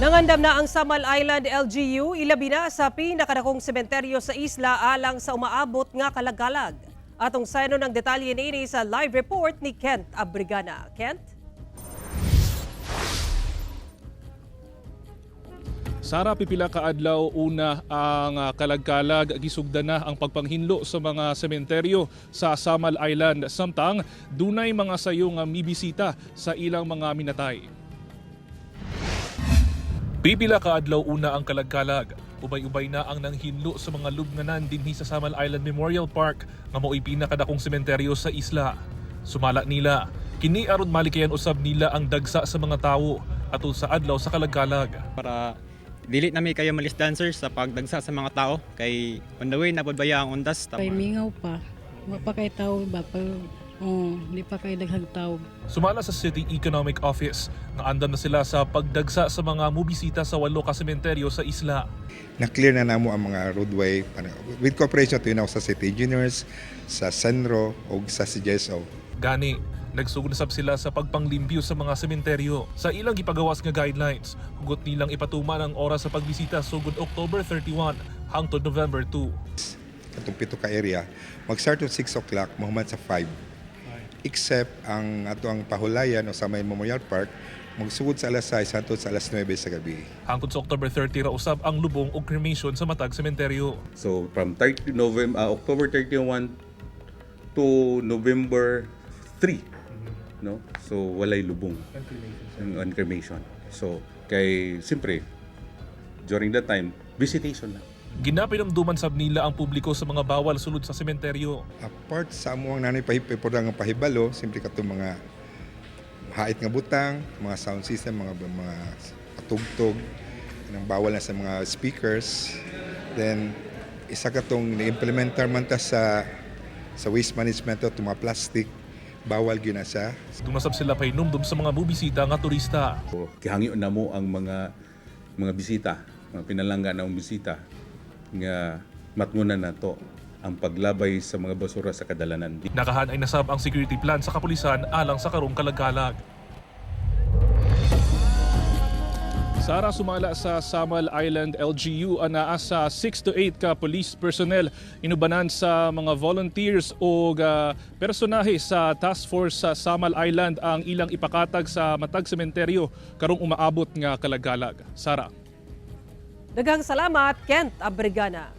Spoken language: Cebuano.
Nangandam na ang Samal Island LGU, ilabi na sa pinakadakong sementeryo sa isla alang sa umaabot nga kalagkalag. Atong saynon ng detalye niini sa live report ni Kent Abrigana. Kent? Sara, pipila ka adlaw una ang kalagkalag, gisugdan na ang pagpanghinlo sa mga sementeryo sa Samal Island samtang dunay mga sayo nga mibisita sa ilang mga minatay. Pipila ka adlaw una ang kalagkalag. Ubay-ubay na ang nanghinlo sa mga lubnganan dinhi sa Samal Island Memorial Park nga mao'y pinakadakong sementeryo sa isla. Sumala nila, kini aron malikayan usab nila ang dagsa sa mga tawo atol sa adlaw sa kalagkalag. Para dili na mi kayo malis dancers sa pagdagsa sa mga tao kay on the way na pud baya ang undas. Kay mingaw pa. Wa pa kay tao ba pa. Oh, di pa kay daghang tao. Sumala sa City Economic Office, nga andam na sila sa pagdagsa sa mga mubisita sa walo ka sementeryo sa isla. Na-clear na namo ang mga roadway with cooperation to sa city engineers, sa CENRO o sa CGSO. Gani, nagsugod na sab sila sa pagpanglimpyo sa mga sementeryo. Sa ilang gipagawas nga guidelines, hugot nilang ipatuman ang oras sa pagbisita sugod October 31 hangtod November 2. Katong pito ka area, mag-start at 6 o'clock, mahuman sa 5. Except ang ato ang Pahulayan o sa may Memorial Park, magsugod sa alas 6 hangtod sa alas 9 sa gabi. Hangtod sa October 30 ra usab ang lubong ug cremation sa matag sementeryo. So from 30 November, October 31 to November 3, no? So walay lubong and cremation. So kay siyempre during that time visitation na. Ginapinumduman sab nila ang publiko sa mga bawal sulod sa sementeryo. Apart sa amuang nanay pahipipor nga pahibalo, simple katong mga hait nga butang, mga sound system, mga patugtog, nang bawal na sa mga speakers. Then isa katong ni-implementar man ta sa waste management to mga plastic, bawal gyud na siya. Dunasab sila pahinumdum sa mga mubisita nga turista. So, gihangyo na mo ang mga bisita, mga pinalangga na ang bisita nga matngunan nato ang paglabay sa mga basura sa kadalanan. Nakahanay na sab ang security plan sa kapulisan alang sa karong kalagkalag. Sara, sumala sa Samal Island LGU anaa sa 6 to 8 ka police personnel inubanan sa mga volunteers o personahe sa task force sa Samal Island ang ilang ipakatag sa matag sementeryo karong umaabot nga kalagkalag. Sara. Daghang salamat, Kent Abrigana.